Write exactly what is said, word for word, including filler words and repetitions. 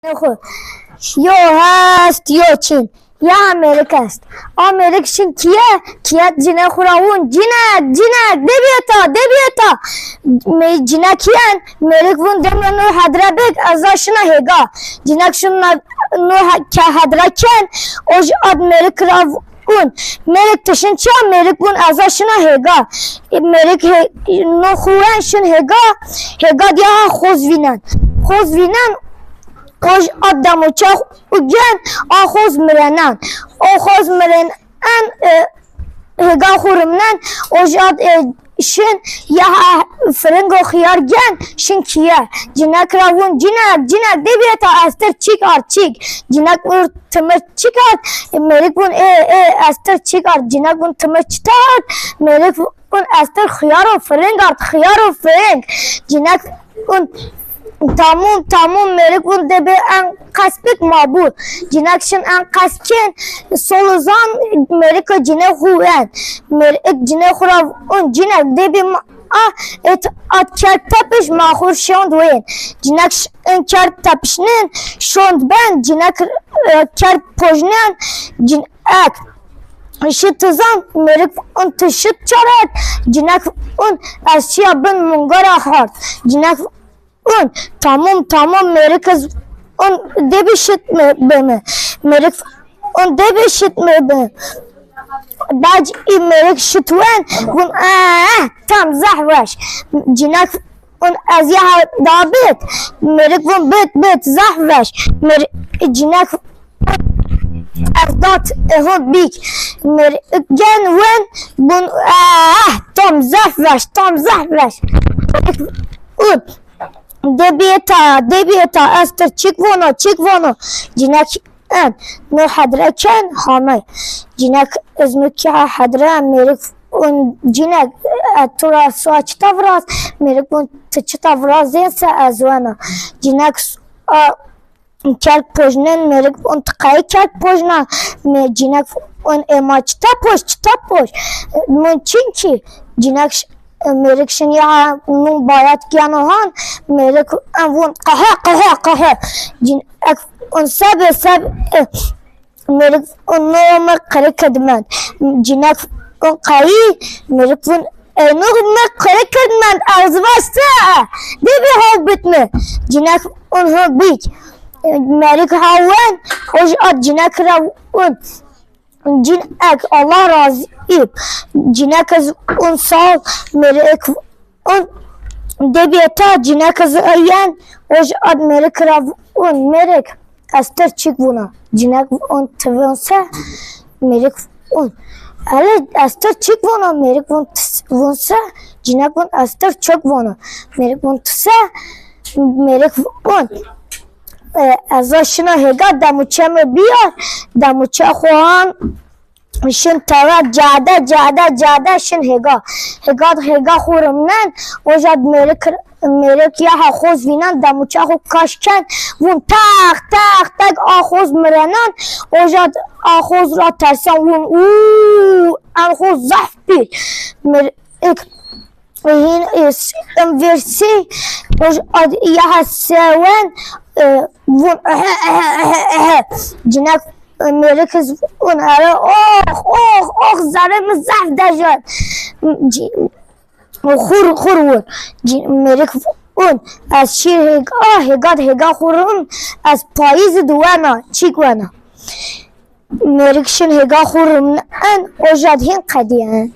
Xwu. Yo hest, yo çin. Ya mêrik est. A mêrik şin kiye, kiye cine xwu ra vun, "Cinek, cinek, de bîye ta, de bîye ta." Me-, cinek yen, mêrik vun, "Deme no hedre bik, ez a şina hêga." Cinek şin na-, no he-, ke hedre ken, o jî ad mêrik ra vun, "Mêrik, ti şin çi ya?" Mêrik vun, "Ez a şina hêga." E, mêrik he-, no xwu wen şin hêga, hêga diya ha xoz vînen. Xoz vînen, o jî ad demoçe xwu gen, a xoz mirenen. O xoz mirenen, e, hêga xwu rimnen, o jî ad, e, şin, ya ha firingo xiyar gen, şin kiye. Cinek ra vun, "Cinek, cinek, de bîye ta, ez tir çîk ard, çîk." Cinek vun, "Ti mir çîk ard?" E, mêrik vun, "Ê, ê, ez tir çîk ard." Cinek vun, "Ti mir çita ard?" Mêrik vun, "Ez tir xiyar û firing ard, xiyar û firing." Cinek vun, "Tamam, tamam." Mêrik vun, "De bê en qes bik, ma bû." Cinek şin en qes kin, sol zan, mêrik o cine xwu wen. Mêrik cine xwu ra vun, "Cinek, de bê ma a, et, at kerd tepiş, ma xwu şond wên." Cinek ş-, en kerd tepişnin, şond ben, cinek, e, kerd pojnen, cinek şi tizan, mêrik vun, "Ti şit çaret?" Cinek vun, "Ez şiya bin mungara hard." Cinek vun, "Tamam, tamam." Mêrik iz vun, "De bê şit mi bimi." Mêrik vun, "De bê şit mi bimi." Daj î mêrik şit wen, vun, "Eh, tam zehf weş." Cinek vun, "Ez ya ha da bit." Mêrik vun, "Bit, bit, zehf weş." Mêr-, cinek, "Ez dat, e, hon bik." Mêrik gen wen, vun, "Eh, tam zehf weş, tam zehf weş." Mêrik vun, "De bîye ta, de bîye ta, ez tir çik vono, çik vono." Cinek en, no hedre ken, hamay. Cinek, "Ez no kî ha hedre." Mêrik vun, "Cinek, e, tu ra soa çita viraz?" Mêrik vun, "Ti çita viraz zên se ez wena." Cinek s-, a, kerg pojnen, mêrik vun, "Ti qey kerg pojna?" Me-, cinek vun, "E, ma çita poj, çita poj?" Vun, "Çinkî." Cinek ş-, e, mêrik şin ya, nun bayat giyano han, mêrik en vun, "Qehe, qehe, qehe." Cinek vun, "Sebe, sebe." E, mêrik vun, "No mi qirikid mend." Cinek vun, "Qeyî?" Mêrik vun, "E, no mi qirikid mend, ez va se, de bê haw bit mi." Cinek vun, "Ho bik." E, mêrik haw wen, o jî ad cinek ra vun, "Cinek, Allah razî." Cinek iz vun, "Sağ ol." Mêrik vun, "De bê ta." Cinek iz yen, o jî ad mêrik ra vun, "Mêrik, ez tir çik vuna?" Cinek vun, "Ti vun se?" Mêrik vun, "Ele, ez tir çik vuna?" Mêrik vun, "Ti s-, vun se?" Cinek vun, "Ez tir çok vuna." Mêrik vun, "Ti se?" Mêrik vun, "E, ez a şina hêga, demuçe mi biyar." Demuçe xwu han, şin tewe, cade, cade, cade, şin hêga. Hêga, hêga xwu rimnen, o jad mêrik, mêrik ya ha xoz vînen, demuçe xwu kaş ken, vun teq, teq, teq, a xoz mirenan, o jad a xoz ra tersen, vun, "Uu, en xoz zehf pîl." Mêrik Hîn, e, s-, em vêrsî, o j-, ad-, ya ha sewen, e, vun, ehe, ehe, ehe, ehe. Cinek, e, mêrik iz vun, ere, "Ox, ox, ox, zerê mi zaf dejen." Ci-, xur, xur vun. Ci-, mêrik vun, "Ez şîr hêga, hêga, hêga xur vun, ez payîz di wena, çîk wena." Mêrik şin hêga xwu rimnen, o jad hîn qedîyen.